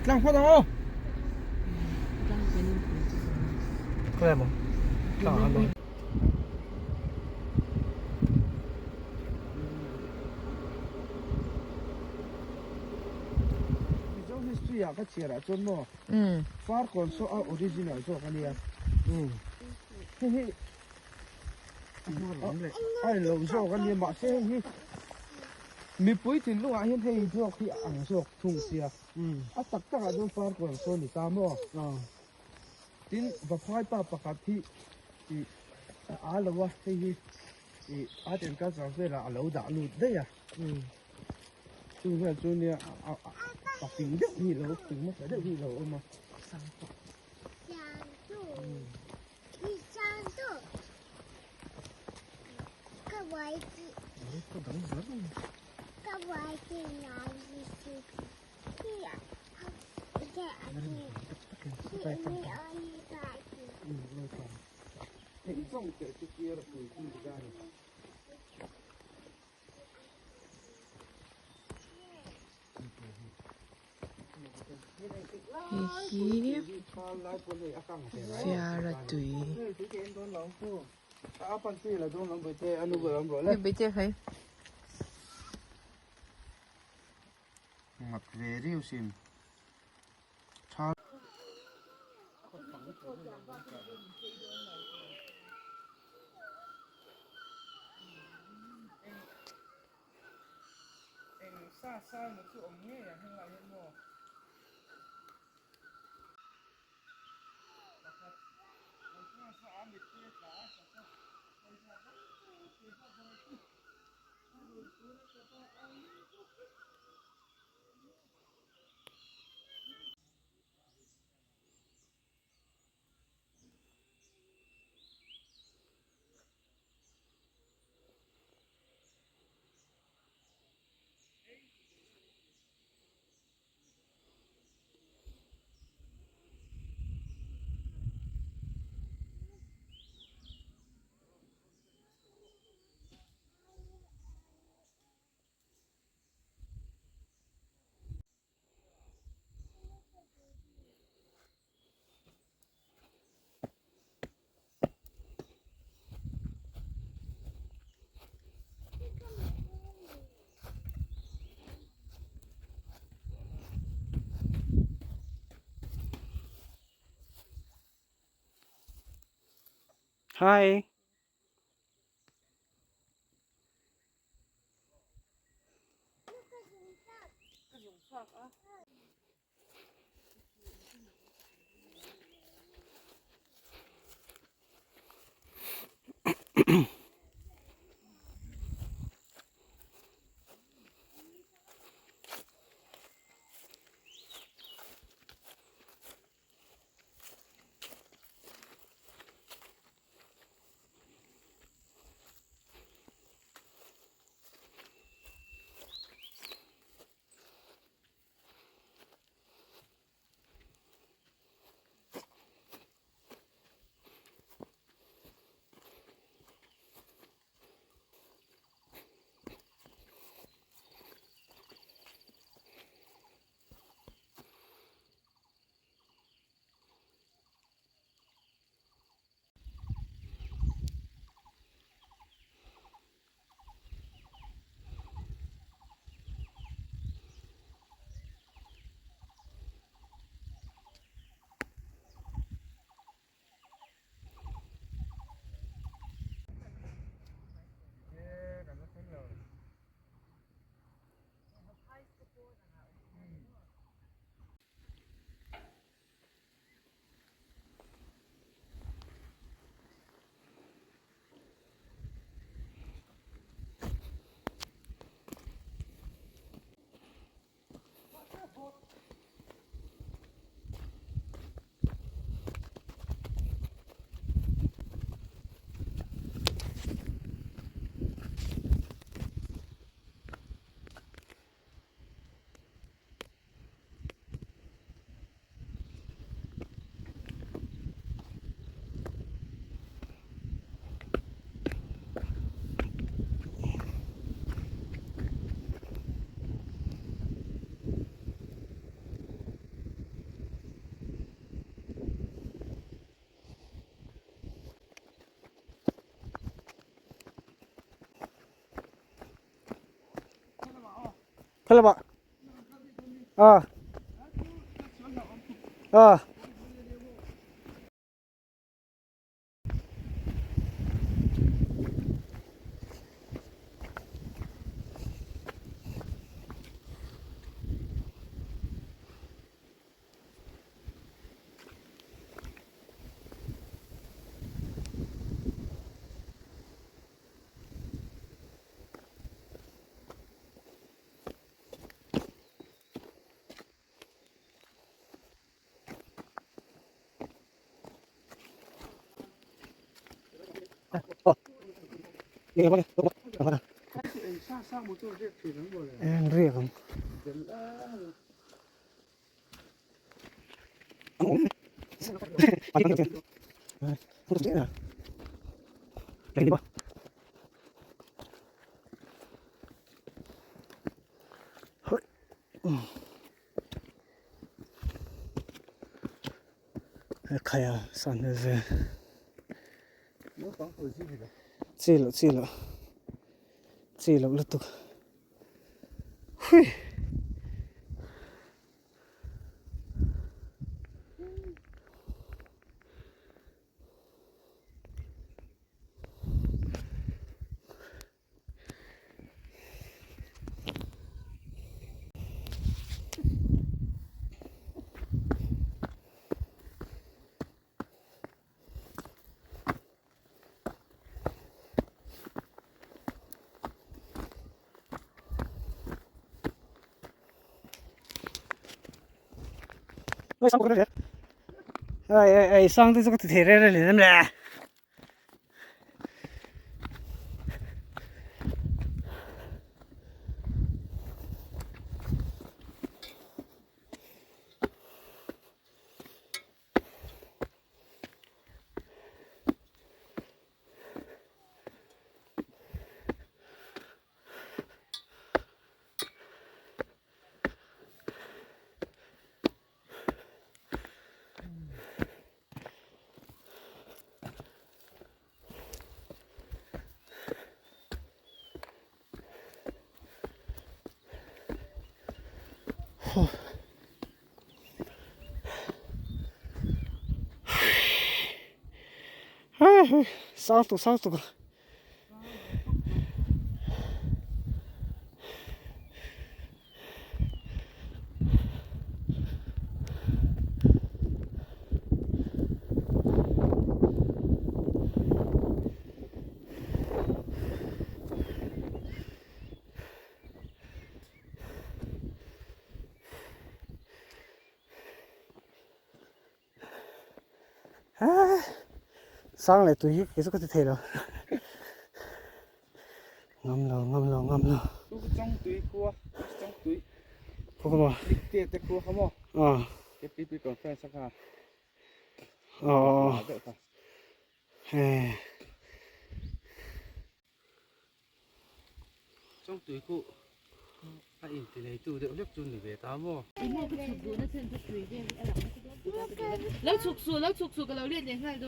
Tlang phawt ang aw. Khawi maw? Tlang ang dawn. Mizo history ah ka chhiar ah chuan maw Farkawn saw a original zawk a nia. Hei hi a in lo zawk a nia mahse hei hi mipui thinlungah hian hei zawk hi a ang zawk thung sia a tak takah chuan Farkawn saw a ni ta maw tin Vaphai pa pakhat hi ih a a lo a hei hi ih art and culture velah a lo dah lut daih a chu vel chu nia a a fing deuh hi lo fing hmasa deuh hi lo awm a. Hei hi fiara tui Eng sa sa emaw chu awm ngei ang henglai hian maw? Pakhat kan class a a mittui a tla a tla a pawisa bo pawisa bo chu a run tur a tla ta ang Hi. Khalamah ah ah. En riak ang. Khaia san hmel ve chi loh chi loh chi loh lutuk hui. Ai ai ai sang te chu ka ti thei reng reng lem le. Sang tuk sang tuk. Sang leh tui hi kei chu ka ti thei lo ngam lo ngam lo ngam lo chawng tui khua chawng tui khua maw te te khua kha maw ah KTP conference kha oh he Chawng tui khu a inti nei tu deuh hlek chu ni ve ta maw? Lo chhuk su, lo chhuk su ka lo let leh nghal dawn.